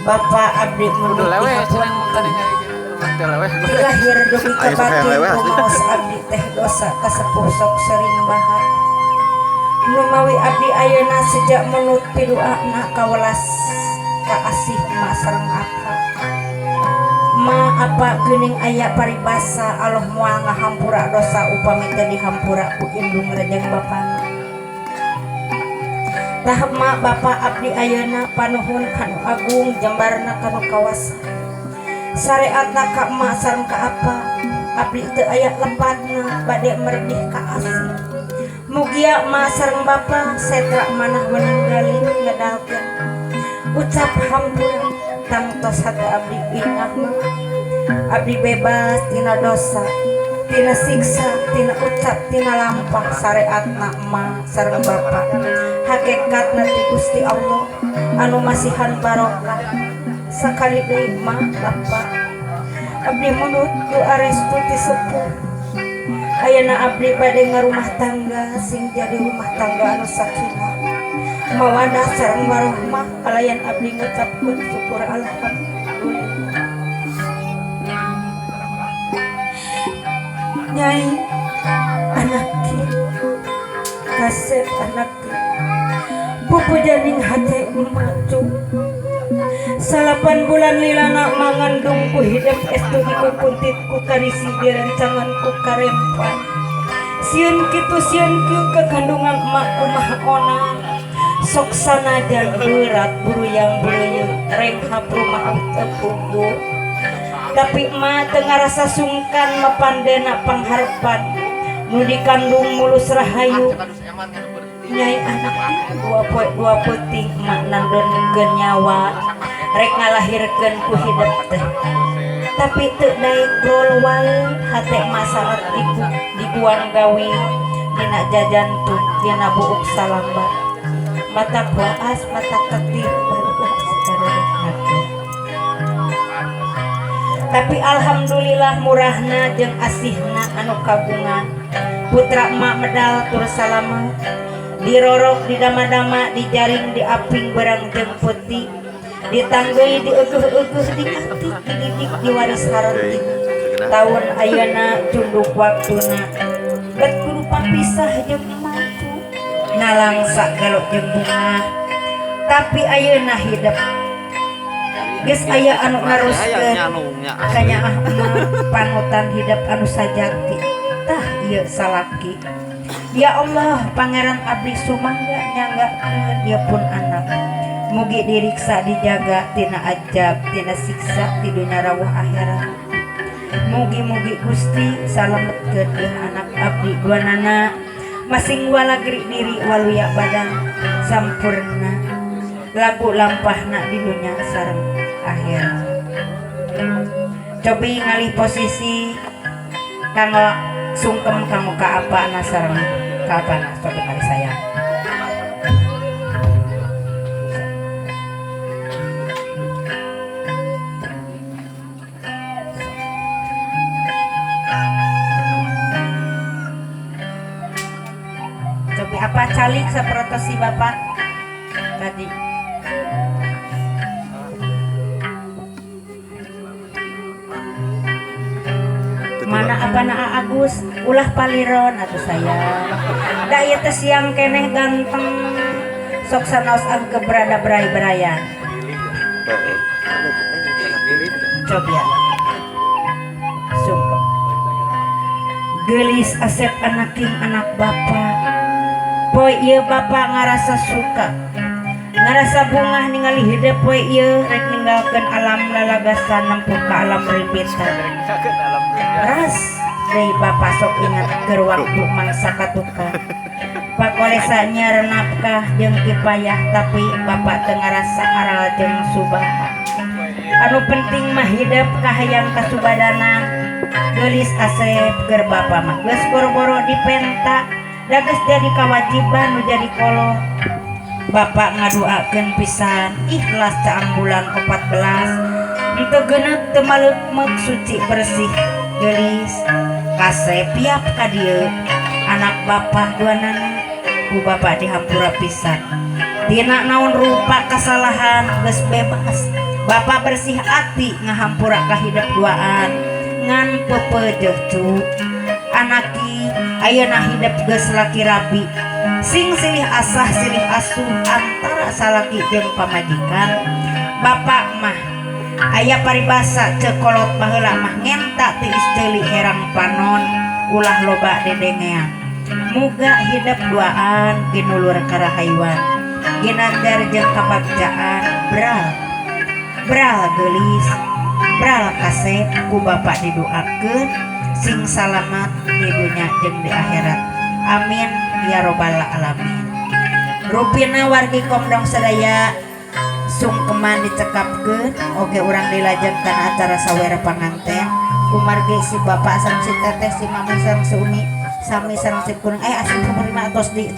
Bapak abdi Kudu mundut leweh cenah dihapunten. Teu leweh. Ti lahir dugi ka Ayo sok hayang batin leweh asli. rumaos abdi teh dosa kasepuh sok sering bahar. Numawi abdi ayeuna sejak menut piduana kawelas kaasih ma sareng apa. Ma apa geuning aya paribasa Allah moal ngahampura dosa upami teu dihampura ku indung rejeng bapana. Tah ma bapa abdi ayeuna panuhun kanu agung jembarna kanu kawasa. Sareatna ka emak sareng ka apa abdi teu aya lepatna bade meredih ka asih. Mugia ma sareng bapa setra manah weninggali ngedalkeun. Ucap hampura tangtos hate abdi ingah mah. Abdi bebas tina dosa, tina siksa, tina ucap, tina lampah sareatna emak sareng bapa. Hakikatna ti Gusti Allah anu masihan barokah. Sakali deui ma bapa abdi mundut doa restu ti sepuh. Ayeuna abdi bade ngarumah tangga sing jadi rumah tangga anu sakinah mawadah sareng warahmah kalayan abdi ngucapkeun syukur alhamdulillah. Nyai anak ki kasep anak ki pupujaning hate macu 9 bulan lilana mangandung ku hidup estu ku kuntit ku karisi direncangan ku karempan sieun kitu sieun kieu kekandungan emak kumaha onang sok sanajan berat buruyang buruyung renghap rumah teu tapi emak teu ngarasa sungkan mapandena pangharepan nu dikandung mulus rahayu. Nyai anak dua poe dua peuting emak nandonkeun nyawa rek ngalahirkeun ku hidup teh tapi teu daek brol wae hate emak saat diguan gawe dina jajantung dina buuk salambar mata kuas mata ketih barulah sakadeureun. Tapi alhamdulillah murahna jeung asihna anu kagungan putra emak medal tur salamet dirorok didama-dama dijaring diaping berang jeung putih ditanggeuy dieuguh-euguh diatik dididik diwaris hareutik tahun ayeuna cunduk waktuna bet kudu papisah jeung emak nalangsa galok jeung bunga tapi ayeuna hidup geus aya anu naruskeun kanyaah emak panutan hidup anu sajati tah ieu salaki. Ya Allah pangeran abdi sumangga nyanggakeun ieu pun anak mugi diriksa dijaga tina ajab tina siksa di dunya rawuh akhirat. Mugi-mugi Gusti salametkeun ieu anak abdi duanana masing walagri diri waluya badan sampurna lagu lampahna di dunya sareng akhirat. Cobi ngalih posisi kanggo sungkem kanggo ka apana sareng ka apana cobi ngalih sayang. Cobi apa calik sapertos si bapak tadi. Mana apa na Agus ulah paliron atuh sayang. Da ieu teh siang keneh ganteng sok sanaos angke berada berai-berayan. Coba ya. Sungkem. Geulis asep anaking anak bapak. Poe ieu bapak ngarasa suka. Ngarasa bungah ningali hidup poe ieu rek ninggalkeun alam lalagasan nempuh ka alam rimpitan. Ras deui bapak sok ingat keur waktu mangsa katuka. Pakolesa nyarenapkah jeung kipayah tapi bapak teu ngarasa aral jeung subaha. Anu penting mah hidup kahayang kasubadana. Geulis asep keur bapa mah geus boro-boro dipenta da geus jadi kawajiban nu jadi kolot. Bapak ngaduakeun pisan ikhlas caang bulan 14 henteu geuneuk teu maleukmeuk suci bersih geulis kasep piap ka dieu anak bapak duanana ku bapak dihampura pisan. Tina naon rupa kasalahan geus bebas. Bapak bersih ati ngahampura ka hidep duaan ngan pepeujeuh cu. Anaki ayeuna hidep geus laki rabi. Sing silih asah silih asuh antara salaki jeung pamajikan. Bapak mah aya paribasa ceuk kolot baheula mah ngenta tiis ceuli herang panon ulah loba dedengean. Muga hidep duaan ginulur karahayuan ginanjar jeung kabagjaan bral bral geulis bral kasep ku bapak didoakeun sing salamat di dunya jeung di akhirat, amin ya robbal alamin. Rupina wargi Komdong sadaya sungkeman dicekapkeun oge urang dilajengkeun acara sawer panganten kumargi si bapak sareng si teteh, si mami sareng si umi, sami sareng si kuring asup kumargi atos di